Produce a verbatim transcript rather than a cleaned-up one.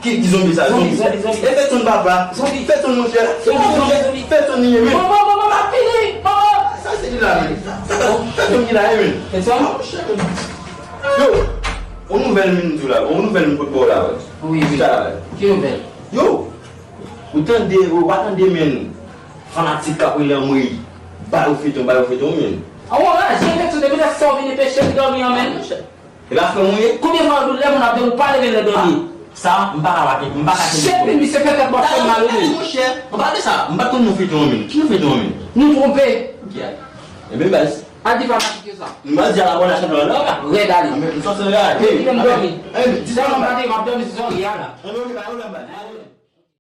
Ki, ki zonbi sa? Zonbi, zonbi, zonbi. E feyton papa. Zonbi. Feyton monchè. Zonbi, zonbi, zonbi. Feyton li ye men. Bon, bon, bon, bon, m ap fini. Bon, bon. Sa se ki la men. Sa feyton ki la ye men. Feyton? Yo, yon nouvèl m di w la. Yon nouvèl m pot ba w la. Wi, wi. Sa la. Ki nouvèl? Yo, ou tande, ou pa tande men. Fanatik k ap rele anmwey. Ba yo feyton, ba yo feyton men. An w anraje, feyton depi lè sa w vin anpeche m dòmi an men. E pa frè mwen ye? Konbyen fwa yo di w lè moun ap dòmi, ou pa leve lè dòmi? Sa, m pa ka pati, m pa ka tini. Sepi misye fè tèt bòs fè mal ou menm. Monchè, m pa de sa, m pa konn non feyton an menm. Ki non feyton an menm? Nou twonpe. Ki a? Ebyen baz. Al di fanatik yo sa. M baz di a la bòn a chanpyon an la. Rèd ale. M sòti la. Yo kite m dòmi. Sèlman m pa te, m ap dòmi sou zòrye a la. Ebyen oke, pa pwoblèm baz.